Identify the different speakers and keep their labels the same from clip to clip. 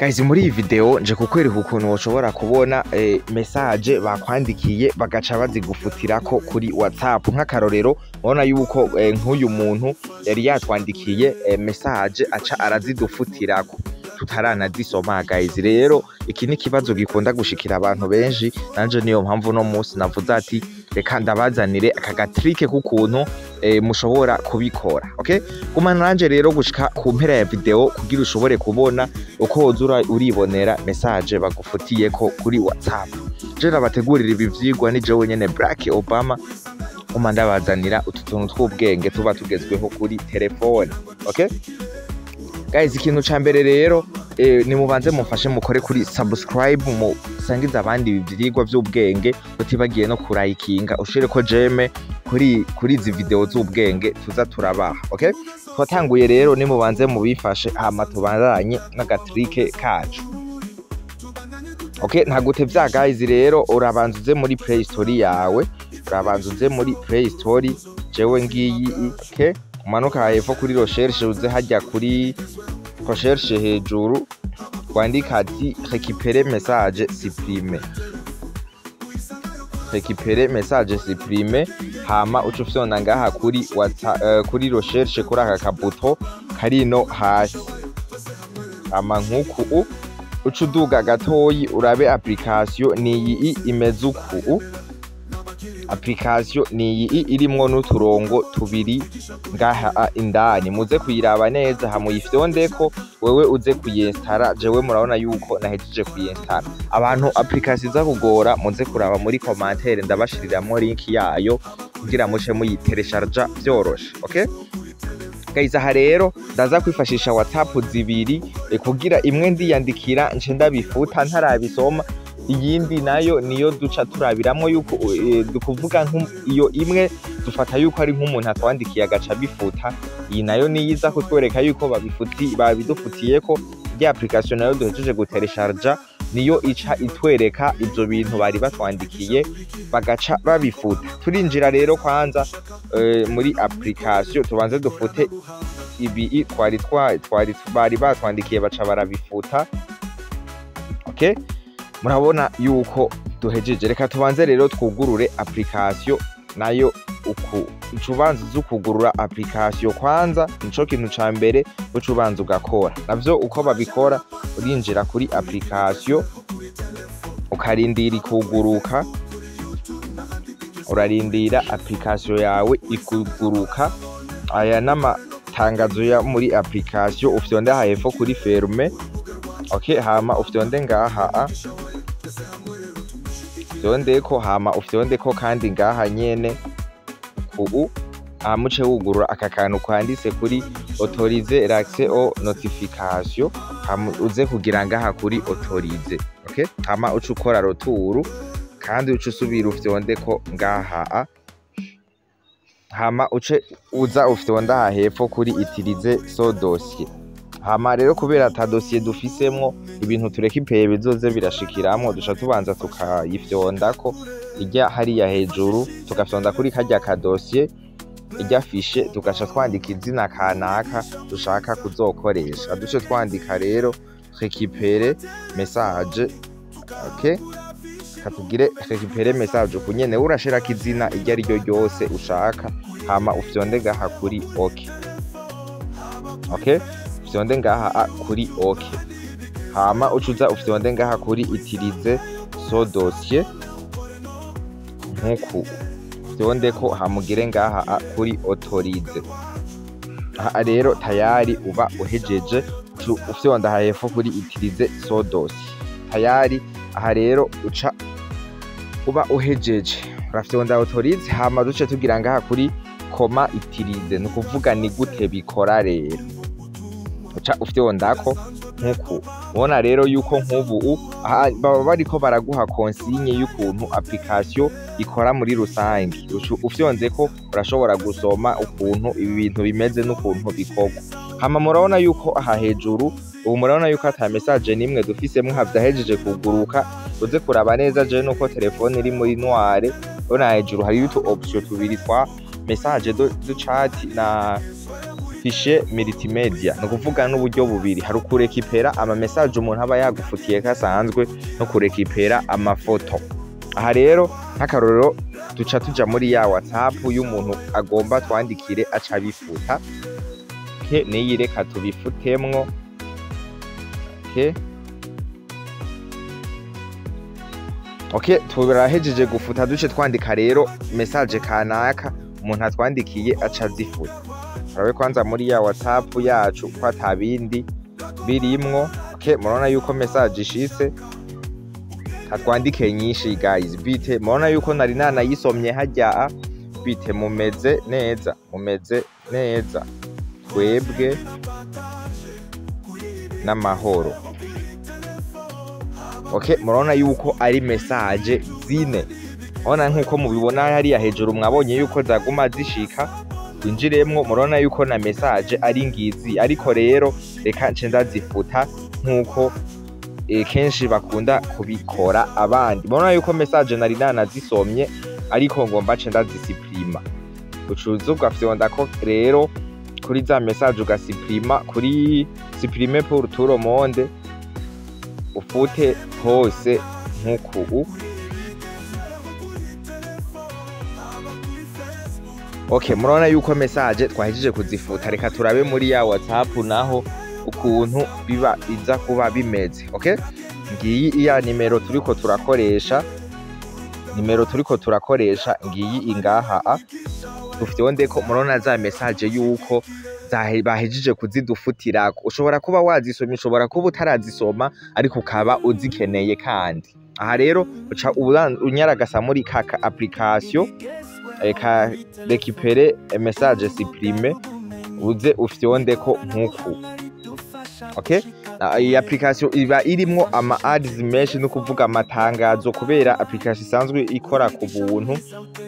Speaker 1: Guys, muri iyi video nje kukwereka ukuntu woshobora kubona message bakwandikiye bagaca bazigufutirako kuri WhatsApp. Nk'akarorero, ubona yuko nk'uyu muntu yari yatwandikiye message, aca arazidufutirako tutaranazisoma. Guys, rero iki ni ikibazo gikunda gushikira abantu benshi. Nanje niyo mpamvu no munsi navuze ati reka ndabazanire aka ga trick k'ukuntu mushobora kubikora. Okay, gumana nanje rero gushika ku mpera ya video kugira ushobore kubona uko woza uribonera message bagufutiyeko kuri WhatsApp. Je nabategurira ibi vyigwa ni jewe nyene Black Obama, uma ndabazanira utu tuntu tw'ubwenge tuba tugezweho kuri telefone. Okay guys, ikintu ca mbere rero ni mubanze mufashe mukore kuri subscribe, musangize abandi ibi vyigwa vy'ubwenge, utibagiye no kurayikinga, ushireko j'aime kuri izi video z'ubwenge tuza turabaha. Okay, twatanguye rero, nimubanze mubifashe, hama tubandanye n'aga trick kacu. Okay, ntagutevya guys, rero urabanza uze muri Play Store yawe, urabanza uze muri Play Store, jewe ngiyi. Okay, umanuka hepfo kuri recherche, uze hajya kuri recherche hejuru, wandika ati "récupérer message supprime", "récupérer message supprime", hama uca ufyonda ngaha kuri WhatsApp, kuri recherche, kuri aka kabuto karino hasi. Hama nkuku uca uduga gatoyi, urabe application niyi imeze uku. Application niyi irimwo n'uturongo tubiri ngaha indani. Muze kuyiraba neza, hamuyifyondeko, wewe uze kuyinstara. Jewe murabona yuko nahejeje kuyinsitara. Abantu application iza kugora, muze kuraba muri commentaire, ndabashiriramwo link yayo kugira muce muyiteresharja vyoroshe. Okay guys, aha rero ndaza kwifashisha WhatsApp zibiri kugira imwe ndiyandikira nce ndabifuta ntarabisoma, iyindi nayo niyo duca turabiramwo yuko dukuvuga iyo imwe dufata yuko ari nk'umuntu atwandikiye agaca bifuta, iyi nayo niyiza kutwereka yuko babifuti babidufutiyeko. Rya application nayo duhejeje guteresharja niyo ica itwereka ivyo bintu bari batwandikiye bagaca babifuta. Turinjira rero kwanza muri application, tubanze dufute ibi twari twari bari batwandikiye baca barabifuta. Okay, murabona yuko duhejeje. Reka tubanze rero twugurure application nayo. Uku uca ubanza uza ukugurura application kwanza, nico kintu ca mbere uca ubanza ugakora. Navyo uko babikora, urinjira kuri application, ukarindira ikuguruka. Urarindira application yawe ikuguruka. Aya n'amatangazo ya muri application. Ufyonde aha hepfo kuri fermer. Okay, hama ufyonde ngaha, ufyondeko, hama ufyondeko kandi ngaha nyene ku hama uce wugurura aka kantu kwanditse kuri "autoriser l'accès aux notifications", hama uze kugira ngaha kuri autoriser. Okay, hama uce ukora retour, kandi uce usubira ufyondeko ngaha, hama uce uza ufyonda aha hepfo kuri "utiliser ce dossier". Hama rero kubera ata dossier dufisemwo, ibintu turekipeye bizoze birashikiramwo, duca tubanza tukayifyondako ijya hariya hejuru, tugafyonda kuri karya ka dossier, ijya fichier, tugaca twandika izina kanaka dushaka kuzokoresha. Duce twandika rero "récupérer message". Okay, katugire "récupérer message" uku nyene, urashirako izina iryo ari ryo ryose ushaka, hama ufyonde ngaha kuri OK. Okay, ufyonde ngaha kuri OK, hama ucuza ufyonde ngaha kuri "utiliser ce dossier" nkuku ufyondeko, hamugire ngaha kuri autoriser. Aha rero tayari uba uhejeje, ufyonda aha hepfo kuri "utiliser ce dossier". Tayari aha rero uca uba uhejeje, urafyonda autoriser, hama duce tugira ngaha kuri "comment utiliser", ni ukuvuga ni gute bikora. Rero uca ufyondako nkuku ubona rero yuko nk'ubu aha baba bariko baraguha consigne y'ukuntu application ikora muri rusange. Ufyonzeko urashobora gusoma ukuntu ibi bintu bimeze n'ukuntu bikorwa. Hama murabona yuko aha hejuru ubu murabona yuko ata message nimwe dufisemwo, havyahejeje kuguruka. Uze kuraba neza, jewe nuko telefone iri muri noire. Urabona hejuru hariyo utu option tubiri twa message de chat na Fichier multimedia, ni ukuvuga n'uburyo bubiri: hari ukurekipera ama message umuntu aba yagufutiye kasanzwe, no kurekipera amafoto. Aha rero, nk'akarorero, duca tuja muri ya WhatsApp y'umuntu agomba twandikire aca abifuta. Okay, niyi reka tubifutemwo. Okay, turahejeje gufuta. Duce twandika rero message kanaka umuntu atwandikiye aca azifuta. Turabe kwanza muri ya WhatsApp yacu ko atabindi birimwo. Okay, murabona yuko message ishitse. Katwandike nyinshi, guys. Bite? Murabona yuko nari nanayisomye hajya. Bite, mumeze neza? Mumeze neza, twebwe n'amahoro. Okay, murabona yuko ari message zine. Urabona, nkuko mubibona hariya hejuru, mwabonye yuko zaguma zishika. Winjiremwo, murabona yuko na message ari ngizi. Ariko rero reka nce ndazifuta nkuko kenshi bakunda kubikora abandi. Murabona yuko message nari nanazisomye, ariko ngomba nce ndazisiprima. Ucuza ugafyondako rero kuri za message, ugasiprima kuri "supprimer pour tout le monde", ufute hose nkuku. Okay, murabona yuko message twahejeje kuzifuta. Reka turabe muri ya WhatsApp naho ukuntu biba iza kuba bimeze. Okay, ngiyi iya nimero turiko turakoresha, nimero turiko turakoresha ngiyi ingaha. A dufite ko murabona za message yuko bahejeje kuzidufutirako. Ushobora kuba wazisoma, ushobora kuba utarazisoma, ariko ukaba uzikeneye. Kandi aha rero uca unyaragasa muri kaka application ka récupérer message supprimé, uze ufyondeko nkuku. Okay, iyi application iba irimwo ama ads menshi, no kuvuga amatangazo, kubera application isanzwe ikora ku buntu.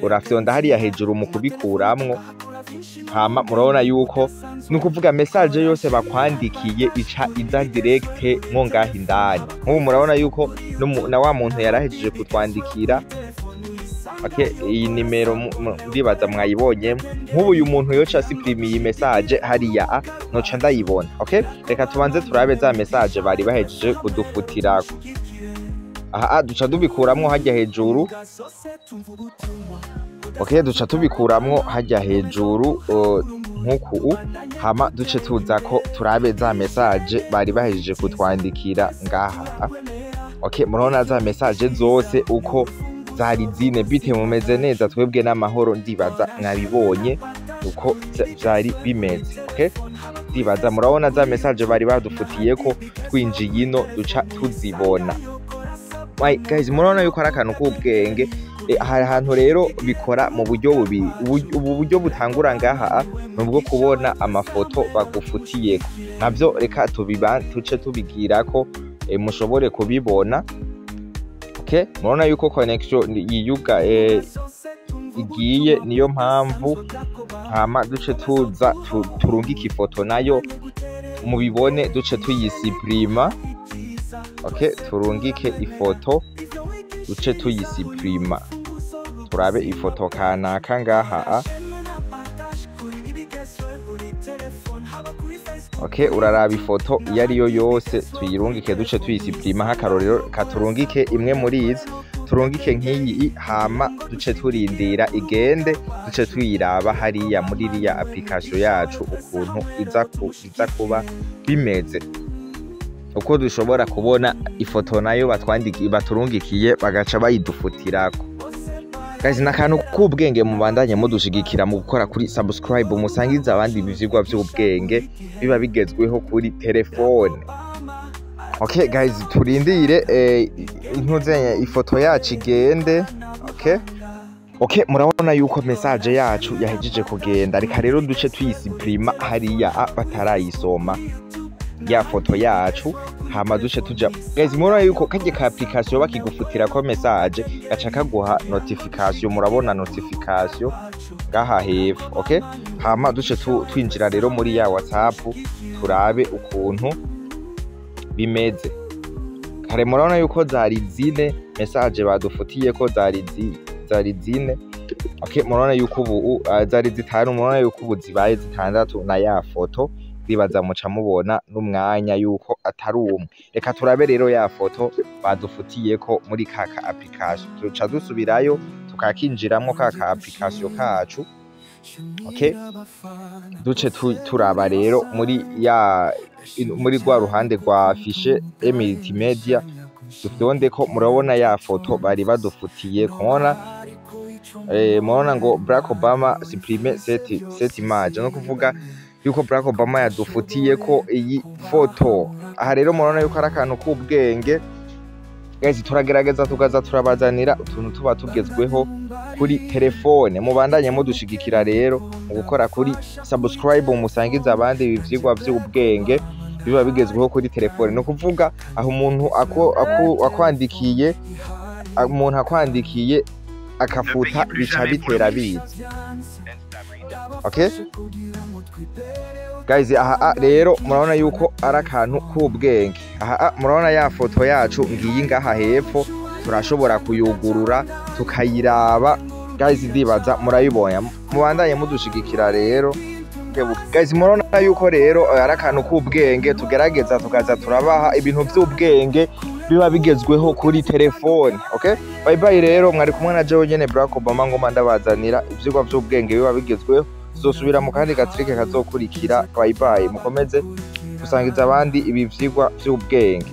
Speaker 1: Urafyonda hariya hejuru mu kubikuramwo, hama murabona yuko ni ukuvuga message yose bakwandikiye ica iza direct mwo ngaho indani. Nk'ubu murabona yuko na wa muntu yarahejeje kutwandikira. Okay, iyi nimero ndibaza mwayibonye. Nk'ubu uyu muntu yoca asiprima iyi message hariya a noca ndayibona. Okay, reka tubanze turabe za message bari bahejeje kudufutirako. Aha duca dubikuramwo hajya hejuru. Okay, duca tubikuramwo hajya hejuru nkuku, hama duce tuza ko turabe za message bari bahejeje kutwandikira ngaha. Okay, murabona za message zose uko zari zine: "Bite, mumeze neza, twebwe n'amahoro." Ndibaza mwabibonye uko vyari bimeze. Okay, ndibaza murabona za message bari badufutiye ko twinjiye ino duca tuzibona. My guys, murabona yuko ari akantu k'ubwenge. Hari ahantu rero bikora mu buryo bubiri. Ubu buryo butangura ngaha ni ubwo kubona amafoto bagufutiyeko. Navyo reka tubiba tuce tubigirako, mushobore kubibona. Okay, murabona yuko connection yiyuga igiye, niyo mpamvu. Hama duce tuza turungika ifoto nayo mubibone, duce tuyisiprima. Okay, turungike ifoto, duce tuyisiprima. Turabe ifoto kanaka ngaha a. Okay, uraraba ifoto iyo ariyo yose tuyirungike, duce tuyisiprima. Nk'akarorero, katurungike imwe muri izi, turungike nk'iyi, hama duce turindira igende, duce tuyiraba hariya muri iriya application yacu ukuntu iza kuba bimeze, uko dushobora kubona ifoto nayo batwandikiye, baturungikiye, bagaca bayidufutirako. Guys, ni akantu k'ubwenge. Mubandanye mudushigikira mu gukora kuri subscribe, musangiza abandi ivyigwa vy'ubwenge biba bigezweho kuri telefone. Okay guys, turindire intuzenye ifoto yacu igende. Okay, murabona yuko message yacu yahejeje kugenda. Reka rero duce tuyisiprima hariya batarayisoma ya foto yacu, hama duce tuja. Guys, murabona yuko kajya ka application bakigufutira ko message gaca kaguha notification. Murabona notification ngaha hepfo. Okay, hama duce twinjira rero muri ya WhatsApp, turabe ukuntu bimeze. Kare murabona yuko zari zine message badufutiye ko zari zine. Okay, murabona yuko ubu zari 5, murabona yuko ubu zibaye 6 na ya foto. Ndibaza muca mubona n'umwanya yuko atari umwe. Reka turabe rero ya foto badufutiyeko muri ka application. Tuca dusubirayo tukakinjiramwo ka application kacu. Okay, duce turaba rero muri rwa ruhande rwa fichier et multimédia, dufyondeko. Murabona ya foto bari badufutiyeko. Murabona ngo "Barack Obama supprime cette image", no kuvuga yuko Barack Obama yadufutiyeko iyi foto. Aha rero murabona yuko ari akantu k'ubwenge. Guys, turagerageza tukaza turabazanira utuntu tuba tugezweho kuri telefone. Mubandanye mudushigikira rero mu gukora kuri subscribe, musangiza abandi ibi vyigwa vy'ubwenge biba bigezweho kuri telefone. No kuvuga aho umuntu akwandikiye, umuntu akwandikiye akafuta, bica bitera biza. Okay guys, aha rero murabona yuko ari akantu k'ubwenge. Aha murabona ya foto yacu ngiyi ngaha hepfo, turashobora kuyugurura tukayiraba. Guys, ndibaza murayibonye. Mubandanye mudushigikira rero. Guys, murabona yuko rero ari akantu k'ubwenge. Tugerageza tukaza turabaha ibintu vy'ubwenge biba bigezweho kuri telefone. Okay, bye bye. Rero mwari kumwe na jewe nyene Barack Obama, ngoma ndabazanira ivyigwa vy'ubwenge biba bigezweho. Tuzosubira mu kandi gatrike kazokurikira. Bye bye, mukomeze gusangiza abandi ibi vyigwa vy'ubwenge.